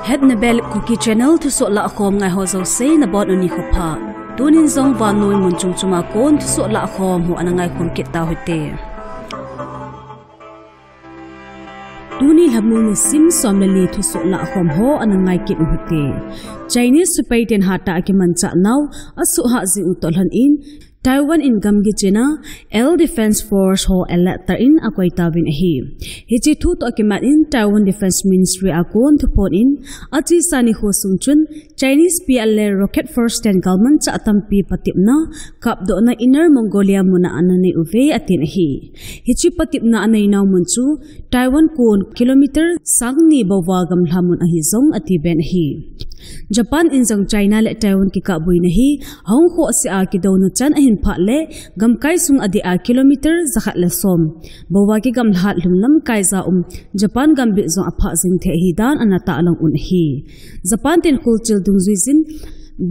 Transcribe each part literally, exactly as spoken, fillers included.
Hetna Bel Kuki Channel thusoh lahkhom ngaiho jouse nabonun nikho pha. Tunin jong vannoi mun chom choma kon thusoh lahkhom ho ana ngaikhom kit tauhite. Tuni lhamon nisim som le li thusoh lahkhom ho ana ngai kit uhite. Chinese sepai ten hatah a kimanchah nau asuhhah jing u toh lhon in, Taiwan in gamgi china Air Defense Force ho alert tah in akoi tauvin ahi. Hiche thu toh akimat in Taiwan Defense Ministry a kon thuphon in achesa nikho sung chun Chinese P L A rocket force ten galmanchah tampi patepna kapdohna Inner Mongolia muna ana nei uve atin ahi. Hiche patepna anei nau mun chu Taiwan kon kilometer sang ni bouva gamla mun ahi jong ati ben ahi. Japan in jong China le Taiwan kikapboina hi ahung khohseh a kidouna chan ahin phah le gamkai sung adeh a kilometer jakhat le som bouva kigamlat lhumlam kaija um Japan gambih jong aphah jing thei ahi dan ana tahlang un ahi. Japan ten kholchil dungjuijin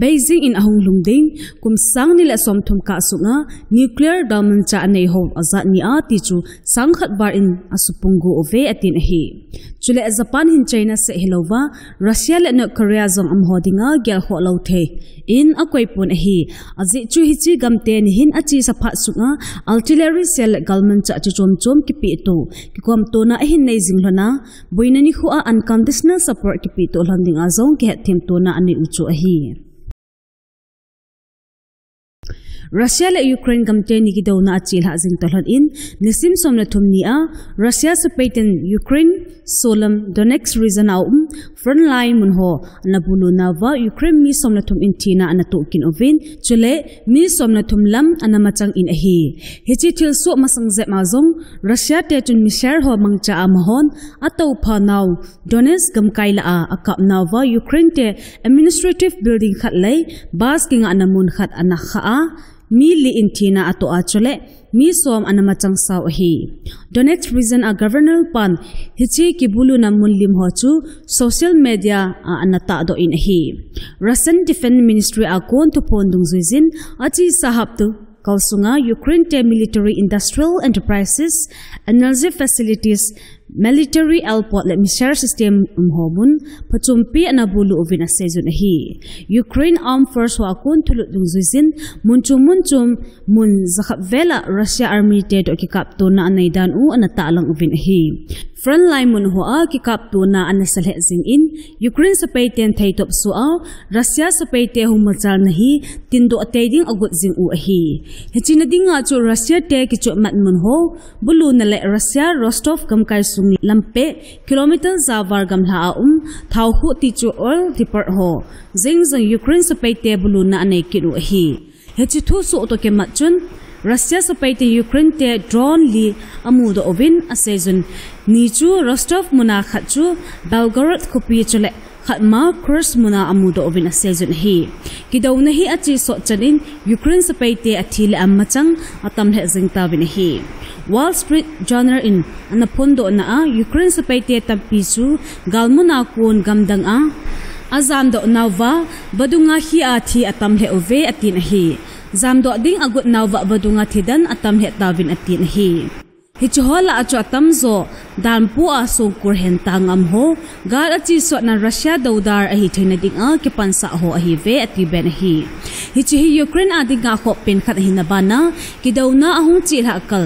Beijing in ahung lhung ding kum sang ni le som thum kah sunga nuclear galmanchah anei ho ajat ni a ti chu sang khat val in asupung go uve atin ahi. Chule Japan hin China seh hilouva Russia le North Korea jong amaho dinga gelkhoh lou thei in akoipon ahi. Ajeh chu hiche gamte nihin achesa phat sunga artillery shell le galmanchah chu chom chom kipehto kikomtona ahin nei jing lhon a, boina nikho a unconditional support kipehto lhon dinga jong kihetthem tona anei u chu ahi. Russia le Ukraine gamte ni kidouna achelhah jing toh lhon in, nisim som le thum ni a Russia sepai ten Ukraine solam Donetsk region a um frontline mun ho ana bulu nauva Ukraine mi som le thum in thina ana toh kit uvin, chule mi som le thum lam ana machang in ahi. Hiche thilsoh masang jep a jong Russia te chun missile ho mangcha a amahon atoupha nau Donetsk gamkai lah a akap nauva Ukraine te administrative building khat lei bus kingahna mun khat ana khah a, mi li in thina atoh a chule mi som ana machang sau ahi. Donetsk region a governor pan hiche kibuluna mun lim ho chu social media a ana tahdoh in ahi. Russian Defense Ministry a kon thuphon dungjuijin achesa hapta kal sunga Ukraine te military industrial enterprises, energy facilities, military airport le missile system um ho mun phachompi ana bulu uvin aseijun ahi. Ukraine Armed Force ho a kon thulut dungjuijin mun chom mun chom mun jakhat vel a Russia army te toh kikaptona anei dan u ana tahlang uvin ahi. Frontline mun ho a kikaptona ana sa lheh jing in, Ukraine sepai ten theitop soh a Russia sepai te hung machalna hi tindoh tei ding agot jing u ahi. Hiche na dinga chu Russia te kichopmat mun ho buluna le Russia Rostov gamkai sung lampeh kilometer ja val gamla a um thaokhuh ti chu oil depot ho jeng jong Ukraine sepai te buluna anei kit u ahi. Hiche thusoh toh kimat chun Russia sepai te Ukraine te drone li amudoh uvin aseijun, ni chu Rostov muna khat chu Belgorod khopi chule khat ma Kursk muna amudoh uvin aseijun ahi. Kidouna hi achesot chan in Ukraine sepai te athi le amachang atam lheh jing tauvin ahi. Wall Street Journal in ana phondohna a Ukraine sepai te tampi chu galmuna kon gamdang a ajamdoh nauva vadunga hi a thi atam lheh uve atin ahi. Jamdoh ding agot nauva vadunga thidan atam lheh tauvin atin ahi. Hiche ho lah a chu atamjo danpu a songkul hen tang amaho gal achesotna Russia doudal ahi theina dinga kipansah ho ahiuve ati ben ahi. Hiche hi Ukraine a dinga khoh pen khat ahina bana kidouna ahung chelhah kal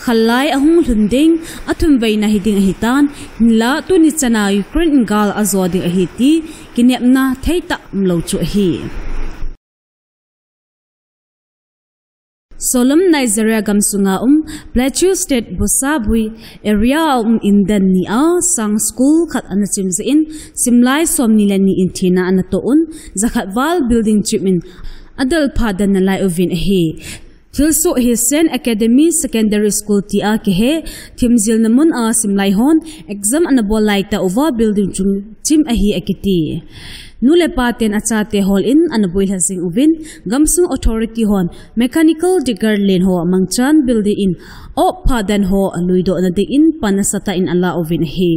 khalai ahung lhun ding athumveina hiding ahitan, hinla tuni chana Ukraine in gal ajo ding ahi ti kinepna theitah umlou chu ahi. Solam Nigeria gamsunga um Plateau State Bosabui area a um indan ni a sang school khat ana chimjeh in simlai somni le ni in thina ana toh un, jakhat val building chim in adelpha den nalai uvin ahi. Thilsoh hi Saint Academy Secondary School tia kihe thimjilna mun a simlai hon exam ana bol laitah uva building chung chim ahi akiti. Nu le pa ten achate hol in ana boilha jing uvin, gamsung authority hon mechanical digger len ho amangchan building in oppha den ho aluidohna dingin pan nasatah in ala uvin ahi.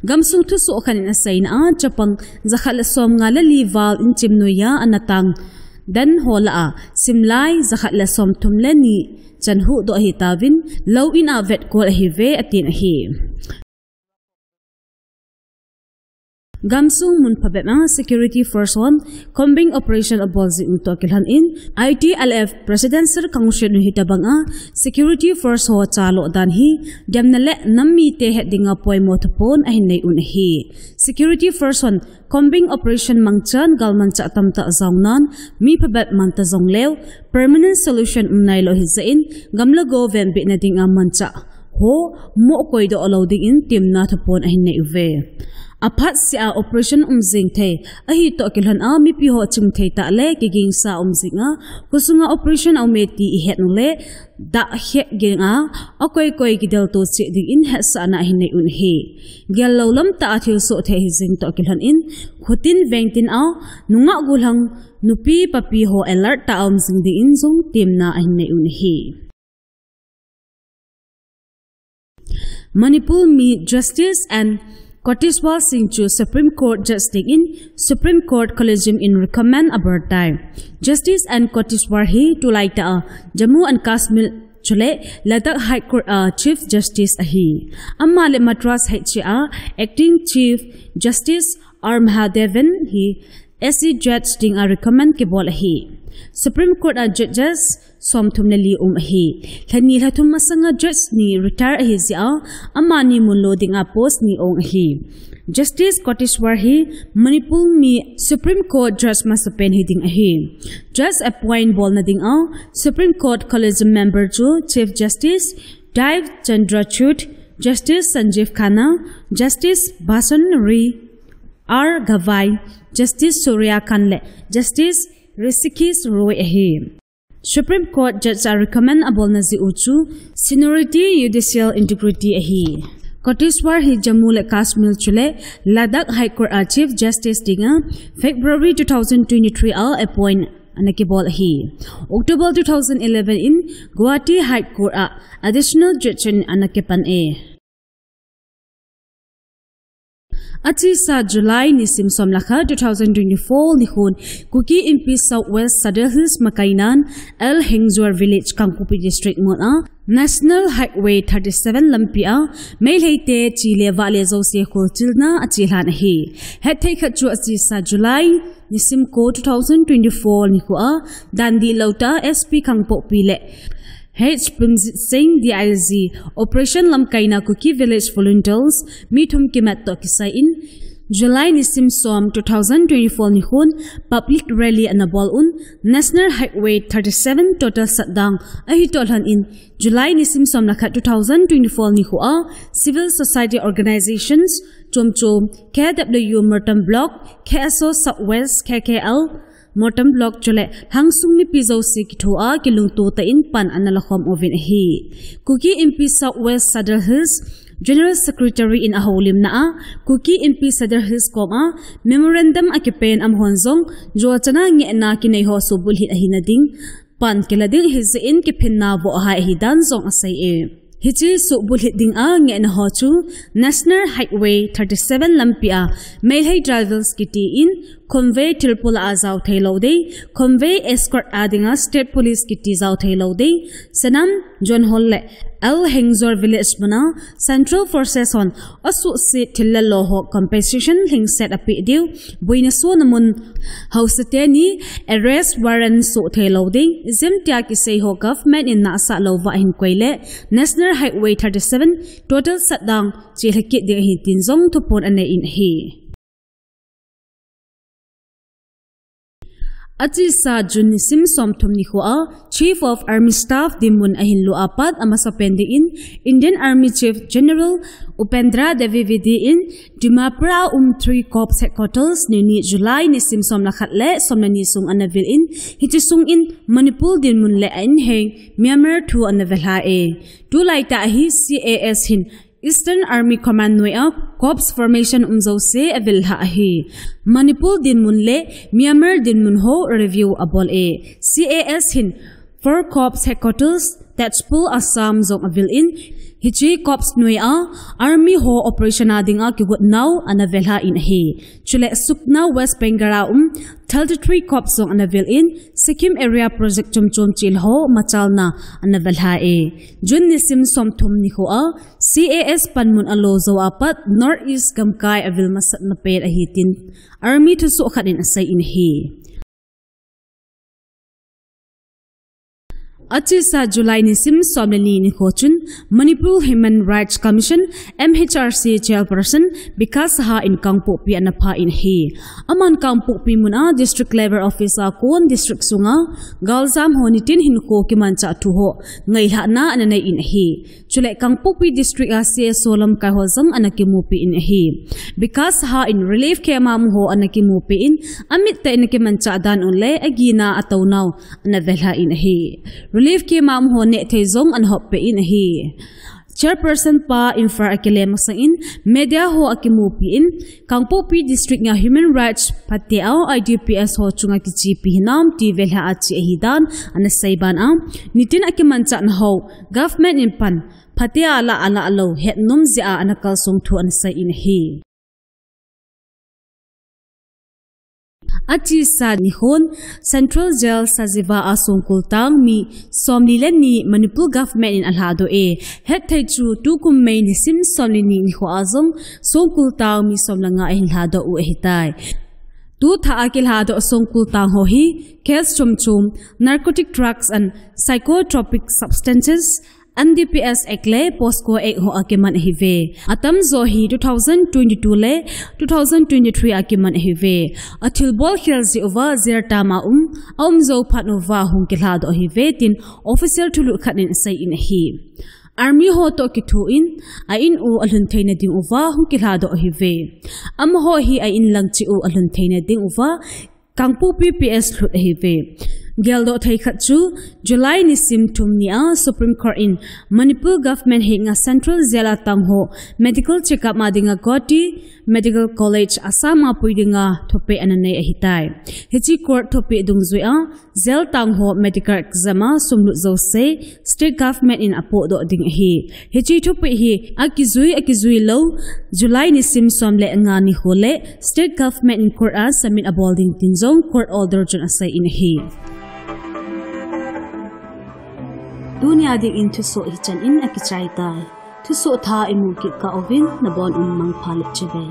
Gamsung thusoh khat in aseina a chapang jakhat le somnga le li val in chim noiya ana tang dan ho lah a simlai jakhat le somthum le ni chan huhdoh ahi tauvin, lou in a vetkol ahiuve atin ahi. Gamsung mun phabep a security force hon combing operation abol jing u toh kilhon in, I T L F Presidential Council u hitobang a security force ho chaloh dan hi demna le nam mite het dinga poimo thupon ahin nei un ahi. Security force hon combing operation mangchan galmanchah tamtah jaonan mi phabep manta jongleu permanent solution um nailou hijeh in, gam le go venbitna dinga manchah ho mohkoidoh lou dingin temna thupon ahin nei uve. Aphat sea operation um jing thei ahi toh kilhon a mipi ho chingthei tah le kigingsa um jing a, khosunga operation aume ti ihet u le, dah kheh ging a, akoikoi kidelto cheh dingin hetsahna ahin nei un ahi. Gel lou lam tah a thilsoh thei ahi jing toh kilhon in, khotin vengtin a nungah gollhang nupi papi ho alert tah a um jing dingin jong temna ahin nei un ahi. Manipur mi Justice N Koteshwar Singh chu Supreme Court Judge dingin Supreme Court Collegium in recommend abol tai. Justice N Koteshwar hi tulaitah a Jammu and Kashmir chule Ladakh High Court a Chief Justice ahi. Ama le Madras H C a Acting Chief Justice R Mahadevan hi S C Judge dinga recommend kibol ahi. Supreme Court a Judges somthum le li um ahi. Lhani lhathum masanga Judge ni retire ahi jeh a, amani mun lo dinga post ni ong ahi. Justice Koteshwar hi Manipur mi Supreme Court Judge masapen hi ding ahi. Judge appoint bolna dinga Supreme Court Collegium member chu Chief Justice Dev Chandrachud, Justice Sanjeev Khanna, Justice Bhashan R Gavai, Justice Surya Kant le Justice Hrishikesh Roy ahi. Supreme Court Judge a recommend abolna jeh u chu seniority, judicial integrity ahi. Koteshwar hi Jammu le Kashmir chule Ladakh High Court a Chief Justice dinga February two thousand twenty-three a appoint ana kibol ahi. October two thousand eleven in Guwahati High Court a Additional Judge in ana kipan e. Achesa July nisim som le khat two thousand twenty-four nikhon Kuki Inpi South West Sadar Hills makaina L Hengjwar Village Kangpokpi District muna National Highway thirty-seven lampi a Meitei te chi le vah le jouse kholchilna achelhan ahi. Hetthei khat chu achesa July nisim ko two thousand twenty-four nikho a dan dihlou tah a S P Kangpokpi le H Premjit Singh D I G Operation Lamkaina Kuki Village Volunteers mi thum kimat toh kisai in July nisim som two thousand twenty-four nikhon public rally ana bol un National Highway thirty-seven total shutdown ahi toh lhon in July nisim som le khat two thousand twenty-four nikho a civil society organizations chom chom K W Moirtam Block, K S O South West, K K L, Moirtam Block chule lhangsung mipi jouse kithoa kilungto tah in pan ana lakhom uvin ahi. Kuki Inpi South West Sadar Hills General Secretary in ahoulimna a Kuki Inpi Sadar Hills koma memorandum akipen amahon jong jolchana ngehna kinei ho subulhit ahina ding pan kila ding hijeh in kiphinna vohhai ahi dan jong asei e. Hiche subulhit dinga ngehna ho chu National Highway thirty-seven lampi a Meitei drivers kiti in convoy thilpul a jao theilou ding, convoy escort a dinga state police kiti jao theilou ding, Sanam John Hall le L Hengjwar Village muna Central Forces hon asuhset thil le lo ho compensation lhingset apeh diu, boina sona mun haosa teni arrest warrant soh theilou ding, ijemtia kisei ho government in nahsah louva ahin koi le National Highway thirty-seven total shutdown chelha kit ding ahi tin jong thuphon anei in ahi. Achesa June nisim somthum nikho a Chief of Army Staff dinmun ahinlo apat amasapen dingin Indian Army Chief General Upendra Dwivedi in Dimapur a um Three Corps Headquarters nini July nisim som le khat le som le ni sung ana vil in, hiche sung in Manipur dinmun le a inheng Myanmar thu ana velha e. Tulaitah hi C A S hin Eastern Army Command noi a Corps Formation um jouse avel lha ahi. Manipur dinmun le Myanmar dinmun ho review abol e. C A S hin Four Corps Headquarters, Tezpur, Assam jong avil in, hiche corps noi a Army ho operation a dinga kigot nau ana velha in ahi. Chule Sukna, West Bengal a um thirty-three Corps jong ana vil in, Sikkim area project chomchom chil ho machalna ana velha e. June nisim somthum nikho a C A S panmun alo jou apat North East gamkai avil masatna pen ahi tin Army thusoh khat in asei in ahi. Achesa July nisim somleni nikho chun Manipur Human Rights Commission, M H R C Chairperson Bikash Saha in Kangpokpi ana pha in ahi. Aman Kangpokpi mun a District Level Office a kon district sunga galjam ho nitin hinkho kimanchah thu ho ngailhahna ana nei in ahi. Chule Kangpokpi District a C S O lamkai ho jong ana kimupi in ahi. Bikash Saha in relief camp a um ho ana kimupi in, amit tah in akimanchah dan u le agina atounau ana velha in ahi. Relief camp a um ho nehthei jong ana hoppeh in ahi. Chairperson pa Imphal akile masang in media ho akimupi in, Kangpokpi District a human rights phatea I D Ps ho chunga kichepi hinam ti velha a che ahidan ana sei ban a, nitin akimanchahna ho government in pan phatea alah alah lou hetnom jeh a ana kalsong thu ana sei in ahi. Achesa nikhon Central Jail Sajiwa a songkul tang mi somli le ni Manipur government in alhadoh e. Hetthei chu tukum May nisim somleni nikho a jong songkul tang mi somle nga ahin lhadoh u ahitai. Tuthah a kilhadoh songkul tang ho hi case chomchom, Narcotic Drugs and Psychotropic Substances, N D P S Act le POCSO Act ho a kiman ahiuve. Atamjo hi two thousand twenty-two le two thousand twenty-three a kiman ahiuve. Athilbol khel jeh uva jail term a um, aum jou phat uva hung kilhadoh ahiuve tin official thulut khat in asei in ahi. Army ho toh kithoin a in u alhun theina ding uva hung kilhadoh ahiuve. Amaho hi a in lang cheh u alhun theina ding uva Kangpokpi P S lhut ahiuve. Geldoh thei khat chu July nisim thum ni a Supreme Court in Manipur government henga Central Jail a tang ho medical checkup a dinga Guwahati Medical College Assam a pui dinga thupeh ana nei ahitai. Hiche court thupeh dungjui a jail tang ho medical exam a sum lut jouse state government in apohdoh ding ahi. Hiche thupeh hi akijui akijui lou July nisim somle nga nikho le state government in court a submit abol ding tin jong court order chun asei in ahi. Tunia dingin thusoh hichan in akichai tai. Thusoh thah imu kit kah uvin nabon un mangpha le chibai.